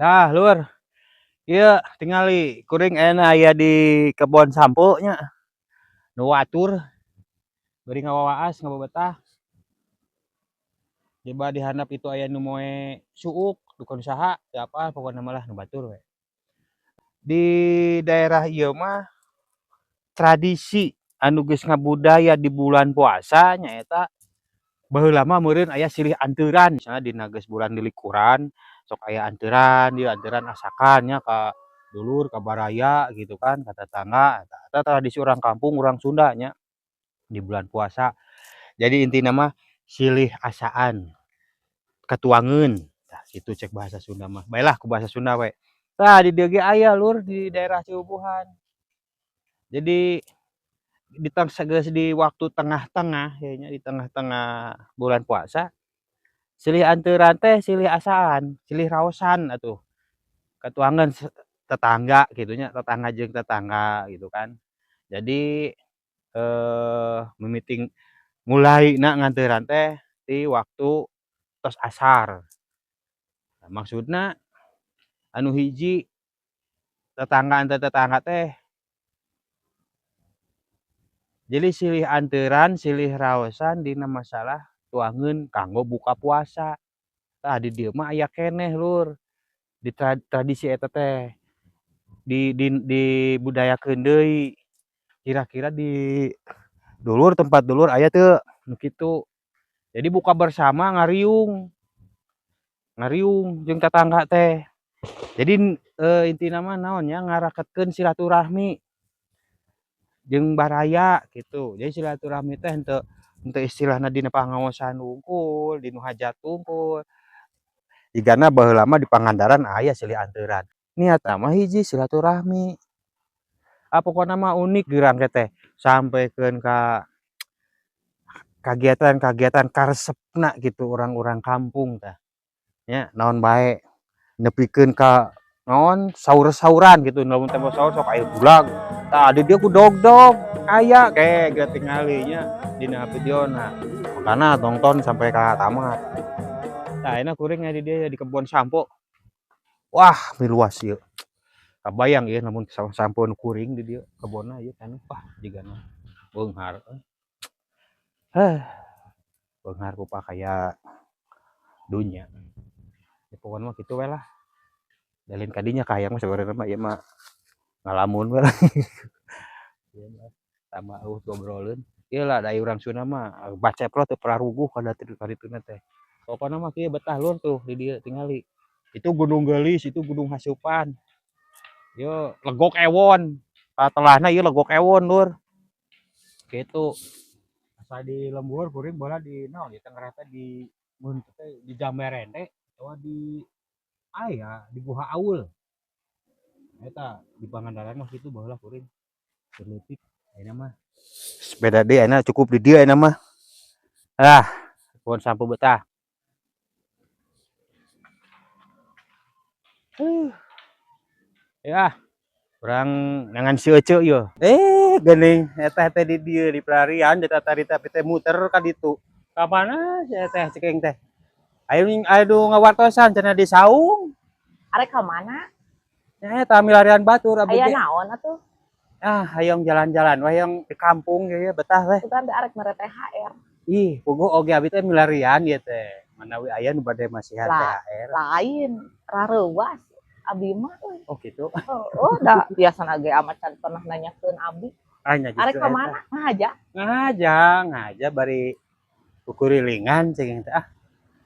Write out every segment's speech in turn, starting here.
Tah, Lur. Ieu tingali kuring ayeuna aya di kebon sampo nya. Nu batur bari ngawawaas, ngababetah. Coba di handap itu aya nu moe suuk, dukun saha teu apal, pokona mah lah nu batur we. Di daerah ieu mah tradisi anu geus ngabudaya di bulan puasa nyaeta baheula mah meureun aya silih anteuran, misalna dina geus bulan lilikuran sok aya anteuran, ieu anteuran asakan nya ka dulur, ka baraya gitu kan, ka tetangga. Eta tradisi urang kampung, urang Sunda nya di bulan puasa. Jadi intina mah silih asaan, katuangeun, tah kitu cek bahasa Sunda mah. Baelah ku bahasa Sunda we. Tah, di dieu ge aya, Lur, di daerah Ciubuhan. Jadi di geus di waktu tengah-tengah ye nya, di tengah-tengah bulan puasa silih anteuran teh, silih asaan, silih raosan atuh. Katuangeun tetangga kitu nya, tetangga jeung tetangga gitu kan. Jadi mimiti mulaina nganteuran teh di waktu tos asar. Maksudna anu hiji tetangga antar tetangga teh, jadi silih anteuran, silih raosan dina masalah tuangeun kanggo buka puasa. Tah, di dieu mah aya keneh, Lur, di tradisi eta teh di dibudayakeun deui. Kira-kira di dulur, tempat dulur aya teu nu kitu? Jadi buka bersama, ngariung ngariung jeung tetangga teh. Jadi intina mah naon nya, ngaraketkeun silaturahmi jeung baraya gitu. Jadi silaturahmi teh henteu henteu istilahna dina pangaosan wungkul, dinu hajat wungkul. Jigana baheula mah di Pangandaran aya silih anteuran. Niatna mah hiji, silaturahmi. Ah, pokona mah unik geurang teh, sampekeun ka kagiatan-kagiatan karesepna gitu urang-urang kampung tah. Nya naon bae nepikeun ka naon, sahur-sahuran gitu. Lamun tempo sahur sok aya bulag. Tah, di dieu ku dogdog aya ke geura tingali nya dina videona. Makana tongton sampai ka tamat. Tah, ayeuna kuring aya di dieu di kebon sampo. Wah, luas ieu. Kabayang ieu lamun sampo nu kuring di dieu kebonna ieu kan, wah, jigana beunghar euy. Heh, beunghar rupa kaya dunya. Ya, pokona mah kitu we lah. Da lain kadinya kahayang mah sabenerna mah ieu mah ngalamun we lah. Ieu mah tambah euweuh diobrolkeun. Ieu lah, da urang Sunda mah baceprot teu pararuguh kada kadituna teh. Pokona mah kieu betah, Lur, tuh di dieu tingali. Itu Gunung Geulis, itu Gunung Hasupan. Ieu Legok Ewon. Katelahna ieu Legok Ewon, Lur. Kitu. Asa di lembur kuring baheula di naon ieu teh ngaranna teh, di mun teh di Jamberente atawa di aya di Guha Aul. Eta di Pangandaran mah kitu baheula kuring. Keur leutik, ayeuna mah sepeda deui, ayeuna cukup di dieu ayeuna mah. Ah, kebon sampo betah. Ya, urang neangan si Ece ieu. Eh, geuning eta teh di dieu di pelarian di tadi tapi teh muter ka ditu. Ka mana si teh cekeng teh? Ayo aduh, ngawartosan cenah di saung. Arek ka mana? Nya eta milarian batur abdi Aya ge. naon atuh? Ah, hayang jalan-jalan we, hayang di kampung ieu betah we. Bukan teh arek mere THR? Ih, puguh oge abi teh milarian ieu teh. Manawi aya nu bade masihan Lah, THR. lain, rareuwas abi mah euy. Oh, gitu. Oh, da biasana ge amat can pernah nanyakeun abi. Ah, nya Arek justru ka eta. mana? Ngahaja? Ngahaja, ngahaja bari kukurilingan cing teh ah.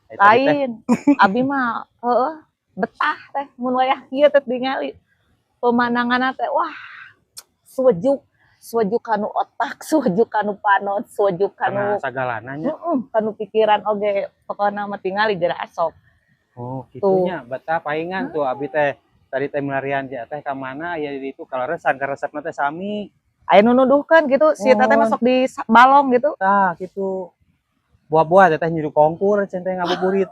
Eta teh. Lain. Abi mah heueuh betah teh mun wayah kieu teh tingali. Pemandanganna teh wah, suwejuk, suwejuk kanu otak, suwejuk kanu panon, suwejuk Karena kanu sagalana nya. Heeh, kanu pikiran oge, pokona mah tingali geura asok. Oh, Tuh. Kitunya betah paingan tuh abi teh tadi teh milarian si teh ka mana ya di itu kaleresan karesepna teh sami. Aya nu nuduhkeun gitu si teteh Mohon. Masuk di balong gitu. Tah, kitu. Buah-buah teteh nyiru kongkur cenah teh ngabuburit.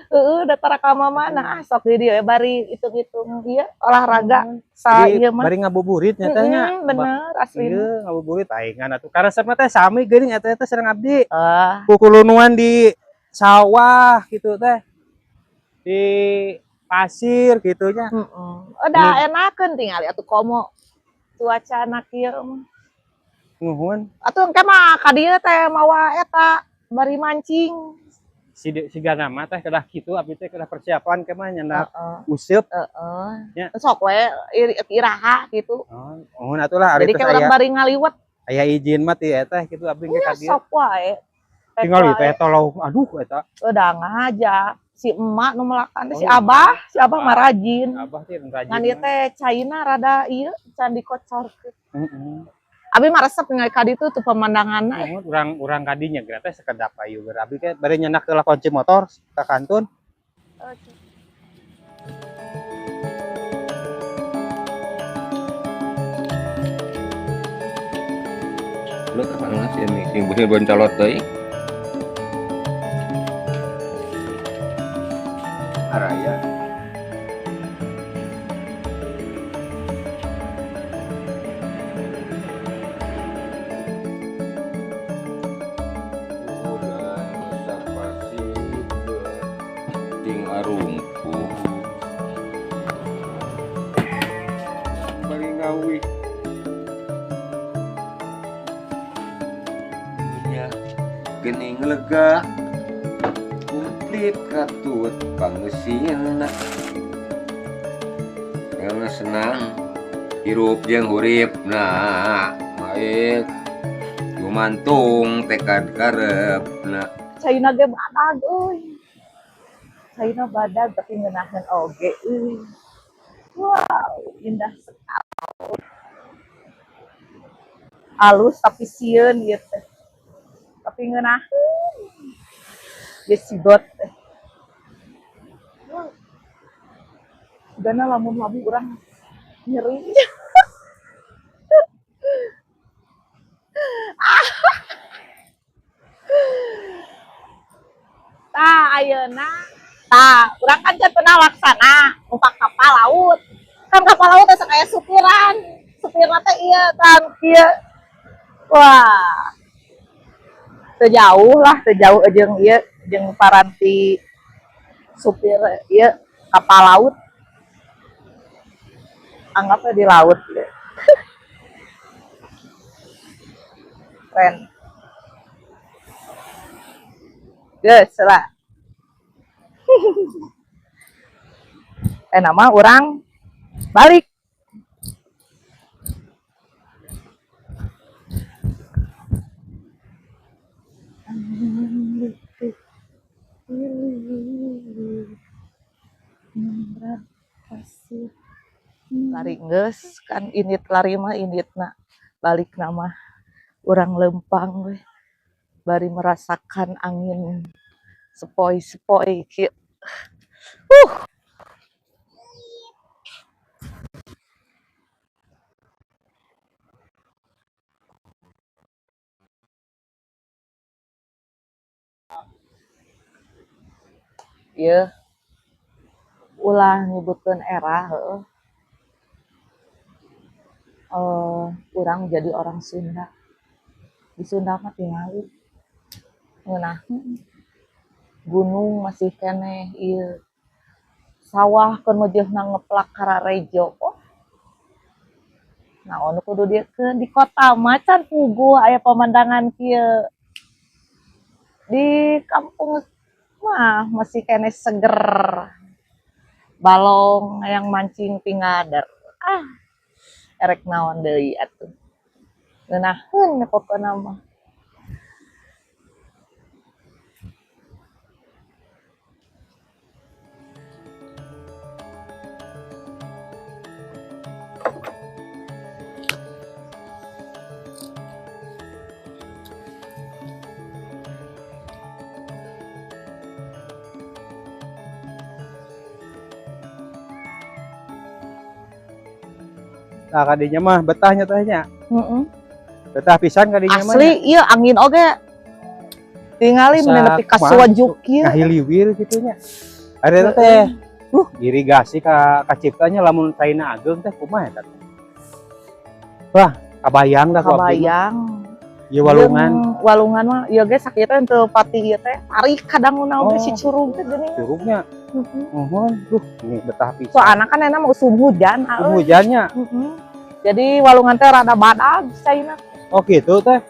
Heeh, da tara ka mana, ah, sok di dieu bari hitung-hitung ieu olahraga sa Jadi ieu mah. Bari ngabuburit nya teh nya. Heeh, bener aslina. Iya, ngabuburit paingan atuh. Karesepna teh sami geuning eta teh sareng abdi. Ah, Kukulunuan di sawah gitu teh. Di Pasir gitu nya. Heeh. Udah enakeun tingali atuh komo cuacana kieu mah. Nuhun. Atuh engke mah ka dieu teh mawa eta bari mancing. Si sigana mah teh kedah kitu, abdi teh kedah persiapan ke mah nyandak Heeh. useup. Heeh. Nya. Sok we iraha gitu. Oh, nuhun atuh lah ari Jadi tos kayak urang aya bari ngaliwet. Aya izin mah ti eta kitu abdi ge Ya, ka dieu. sok wae. Pek Tinggal wae. teh tolong, aduh eta. Udah ngaja si emak nu melakan teh, Oh, si iya. Abah, si Abah mah rajin. Abah teh rajin. Ngan ieu teh caina rada ieu can dikocorkeun. Heeh. Abi mah resep ningali ka ditu tuh pemandanganna. Nuhun, urang urang kadinya geura teh sekedap ayu geura abdi teh bari nyandak heula kunci motor ka kantun. Oke. Lu kapan ngasih ini? Sing busnya boncolot deui. Araya. Udah pasti ting arungku. Bari ngawi. Dunia gening lega komplit katut pangeusina. Karena senang hirup jeung huripna baik gumantung tekad karepna. Caina ge badag euy. Caina badag tapi ngeunaheun oge euy. Wow, indah sekali. Alus tapi sieun ieu teh. Tapi ngeunaheun. Geus sigot teh. Wow. Gana lamun labu urang nyeri. Tah ayeuna tah urang kan can pernah laksana numpak kapal laut. Kan kapal laut teh kayak supiran. Supirna teh ieu kan kieu. Wah. Teu jauh lah, teu jauh jeung ieu jeung paranti supir ieu kapal laut. Anggapnya di laut ya. Keren. Geus lah. Nama orang balik. Lari geus kan init lari mah initna balik nama urang lempang we bari merasakan angin sepoi-sepoi kieu. Ieu ulah nyebutkeun era heueuh. Urang jadi orang Sunda. Di Sunda mah tingali ngeunaheun. Gunung masih keneh ieu. Sawah keur meujeuhna ngeplak kararejo. Oh. Naon nu kudu dieukeun di kota mah can puguh aya pemandangan kieu. Di kampung mah masih keneh seger. Balong yang mancing pingader. Ah, erek naon deui atuh. Ngeunaheun pokona mah. Nah, kadinya mah betahnya tehnya. Heeh. Betah pisan kadinya mah. Asli, iya angin oge. Tingali Bisa meni nepi ka kumaha suajuk kieu. Ngahiliwir kitu nya. Ari teh irigasi ka kaciptanya lamun caina ageung teh kumaha eta teh? Wah, kabayang dah ku abdi mah. Kabayang. Ieu walungan. Walungan mah ieu ge sakieu teh teu pati ieu teh. Tarik kadang oge Oh. si curug teh geuning. Curugnya. Heeh. Muhun, duh, ini betah pisan. Soalna kan enak musim hujan, ah, euy. Hujannya. Heeh. Jadi walungan teh rada badag caina. Oh gitu teh.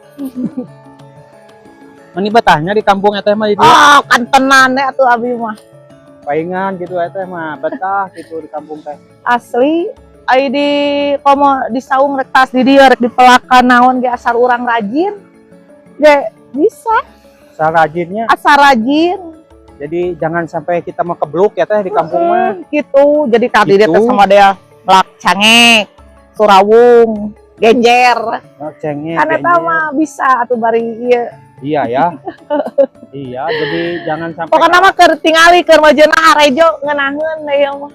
Meni betahnya di kampung teh mah di dieu. Oh, kantenan teh atuh abi mah. Paingan gitu teh mah betah gitu di kampung teh. Asli ai di komo di saung rek tas di dieu rek dipelakan naon ge asal urang rajin ge bisa. Asal rajinnya. Asal rajin. Jadi jangan sampai kita mau kebluk ya teh di kampung mah. Gitu. Jadi kadi dia teh Gitu. sama dia melak cangek, surawung, genjer. Oh, cengek. Kan eta genjer. mah bisa atuh bari ieu. Iya ya. Iya, jadi jangan sampai Pokoknya mah keur tingali keur majeuna harejo ngeunaheun ieu mah.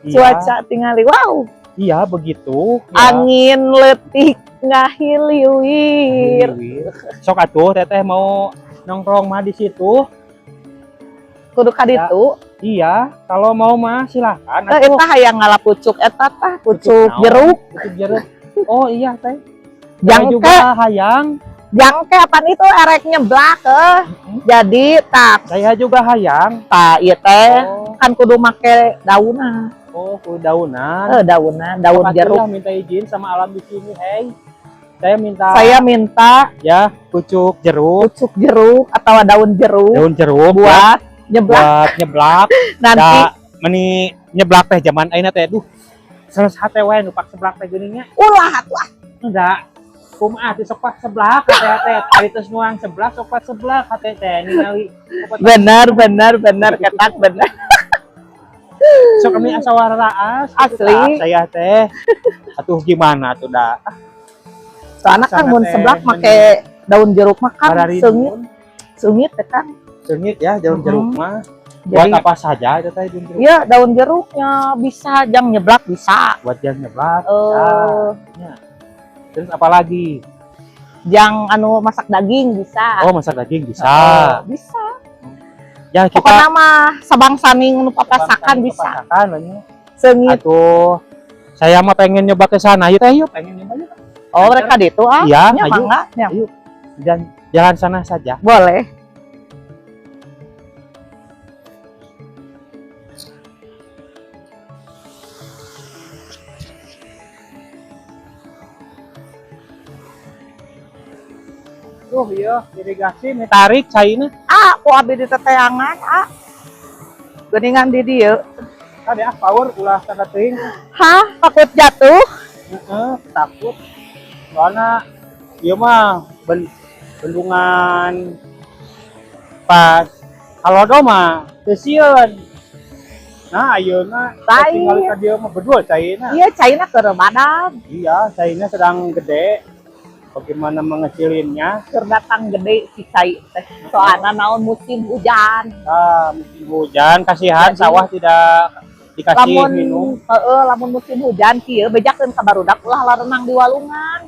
Iya, Cuaca tingali. Wow, iya begitu. Ya. Angin leutik ngahiliwir. Sok atuh teteh mau nongkrong mah di situ. Kudu ka ditu. Iya, kalau mau mah silakan. Eh, Atuh. eta hayang ngala pucuk eta tah, pucuk naon? jeruk. Pucuk jeruk. Oh iya teh. Saya Jangke, juga hayang. jangke apaan itu erek nyeblak eh. Jadi tak Saya juga hayang. tak ieu teh Oh, kan kudu make daunna. oh kudu daunan. Eh, daunna, daun Sok atuh jeruk. lah, minta izin sama alam di sini, hey. Saya minta Saya minta ya pucuk jeruk, pucuk jeruk atau daun jeruk daun jeruk ya, buat nyeblak buat nyeblak. nanti. Da, meni nyeblak teh zaman ayeuna teh duh. Sanes hate wae nu pak seblak teh geuning nya. Ulah atuh ah. Enggak. Kumaha teh sok pak seblak hate teh. Ari terus nuang seblak sok pak seblak hate teh ningali. Benar benar benar ketak benar. Sok kami asa wararaas gitu, Asli. tah, saya teh. Atuh gimana tuh dah. Soalnya kan Sana mun teh, seblak make daun jeruk mah kan Barari seungit, nuhun. seungit teh kan. Seungit ya daun Mhm. jeruk mah. Buat Jadi apa saja itu teh daun jeruk? iya daun jeruknya bisa jang nyeblak bisa. Buat jang nyeblak. Eh, Ya. Terus apa lagi? jang anu masak daging bisa. Oh, masak daging bisa. Bisa. Ya kita Pokoknya mah sabangsaning nu papasakan bisa. Papasakan banyak. Seungit. Atuh saya mah pengen nyoba ke sana. Ayo teh, yuk pengen nyoba yuk. Oh, mereka di itu ah. Iya, Nya ayo. mangga, nya. Ayo. Dan jalan sana saja. Boleh. Tuh, iya, irigasi nih tarik caina. Ah, ku abi di teteangan, ah. Geuningan di dieu. Tadi ah power ulah tanda teuing. Hah, takut jatuh? Heeh, takut. Soalnya ieu mah bendungan pas halodo mah teu sieun. Nah, ayeuna Lain. tinggal ka dieu mah bedul caina. Iya, caina keur badag, Iya, caina sedang gede. Bagaimana mengecilinnya? keur datang gede si cai teh. Soalna naon musim hujan. Ah, musim hujan, kasihan Jadi- sawah tidak dikasih Lamun minum. heeh, lamun musim hujan kieu bejakeun ka barudak ulah larenang di walungan.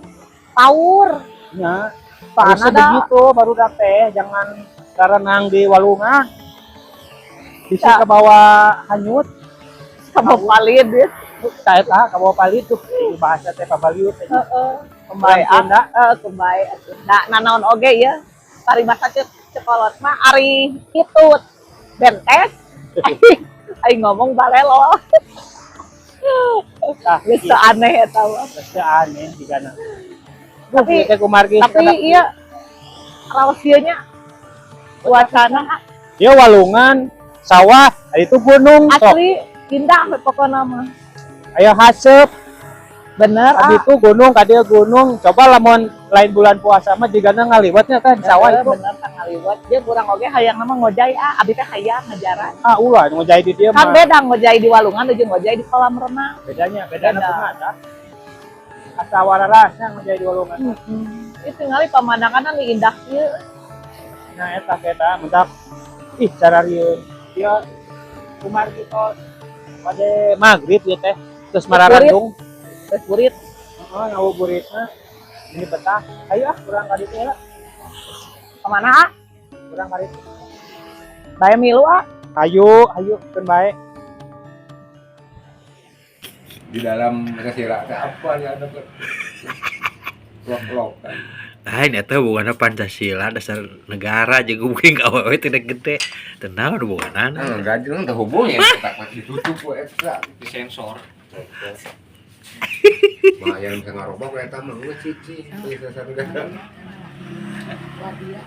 Paur. Ya, Soalna harusnya da begitu baru teh, jangan renang di walungan. Bisa Ya. ke bawah hanyut, kabawa palid ya. saya tak ke bawah palit tuh bahasa teh pabaliut. Heeh. Kembali Orang Sunda. ah, heeh, kembali atuh. Da nanaon oge ya. Paribasa cek cekolot mah ari hitut bentes. Ai ngomong balelo. Tah, Geus teu aneh eta mah. Geus teu aneh jigana. Tapi- Tapi teh kumargi Tapi iya raos ieu nya cuacana Dia walungan, sawah, itu gunung sok. asli indah we pokona mah. Ayo haseup, Bener tadi ah. itu gunung, tadi gunung. Coba lamun lain bulan puasa mah jigana ngaliwatnya teh di sawah Heeh, itu. bener tang ngaliwat. Dia kurang oge hayang mah ngojay ah, abi teh hayang ngajaran. Ah, ulah ngojay di dieu Kan mah. beda ngojay di walungan jeung ngojay di kolam renang. Bedanya, bedana Beda. kumaha tah? Asa wararasna ngojay di walungan. Itu tingali pemandanganna nih indah ieu. Nah, eta eta mentak ih cararieun. Ieu kumargi tos pada maghrib ieu teh. Terus mararandung. Geus burit. Heeh, ngabuburitna. Ini betah. Ayo ah, kurang ka ditu lah. Kemana ah? Kurang ka ditu. Bae milu ah. Ayo, ayo keun bae. Di dalam sesira teh apa ya ada lok-lokan. Lain eta bukanna Pancasila dasar negara jeung mungkin awewe teh gede. Tenang udah bukanana. Nah, gaji teu hubung ya, tak ditutup we eta. Disensor. Mah yang bisa ngarobah ku eta mah geus cici. Bisa satu negara. Wadia.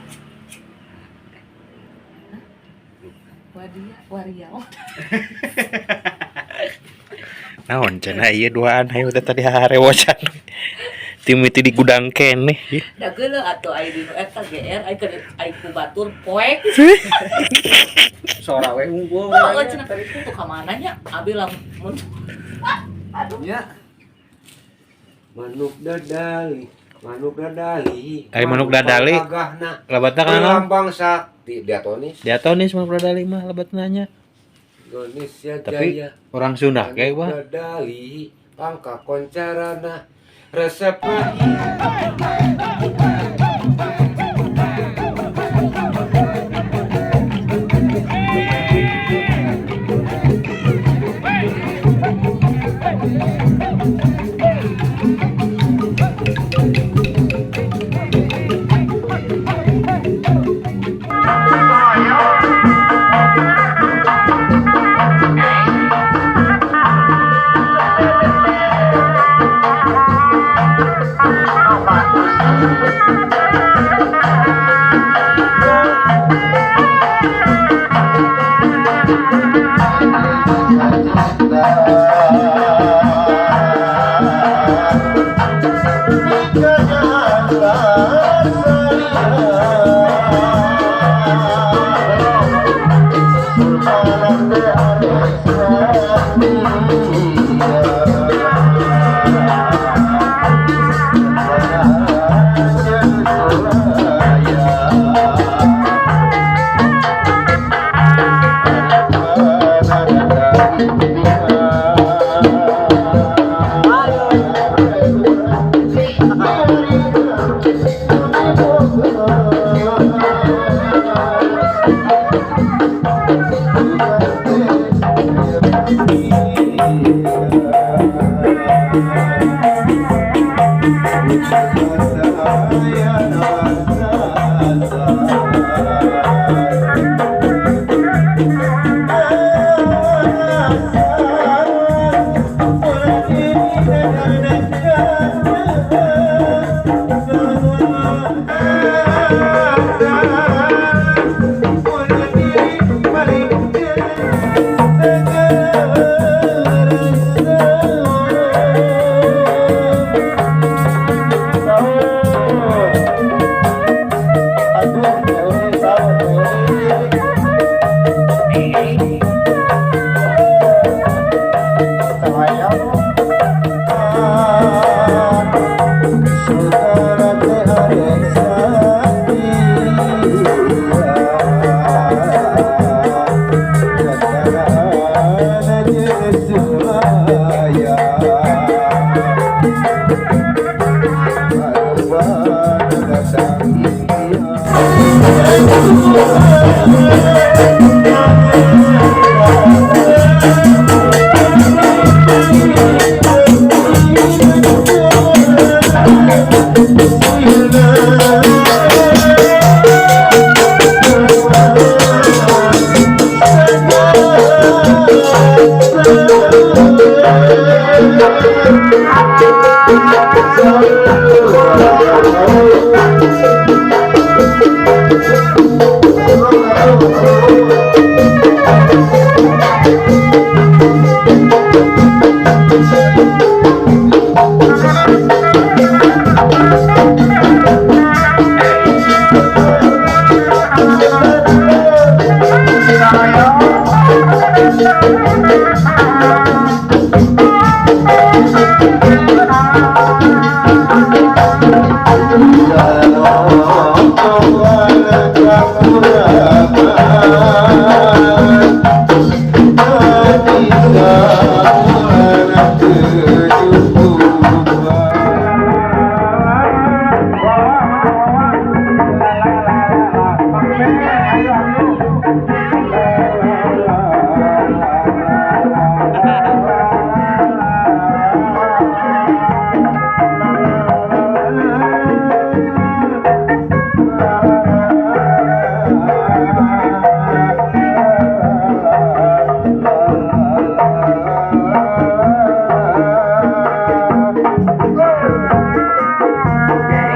Wadia, waria. Naon cenah ieu duaan hayu teh tadi harewocan. Timiti di gudang keneh ieu. Da geuleuh atuh ai dinu eta GR ai keur ai ku batur poek. Sora we unggul. Oh, cenah tuh ka mana nya? Abi lamun Ya. Manuk dadali, manuk dadali. Ari manuk dadali. Gagahna. Lebatna kana naon? Lambang sakti diatonis. Diatonis manuk dadali mah lebatna nya. Indonesia Tapi Jaya. orang Sunda ge wah. Manuk dadali, pangka koncarana, resep. Thank you.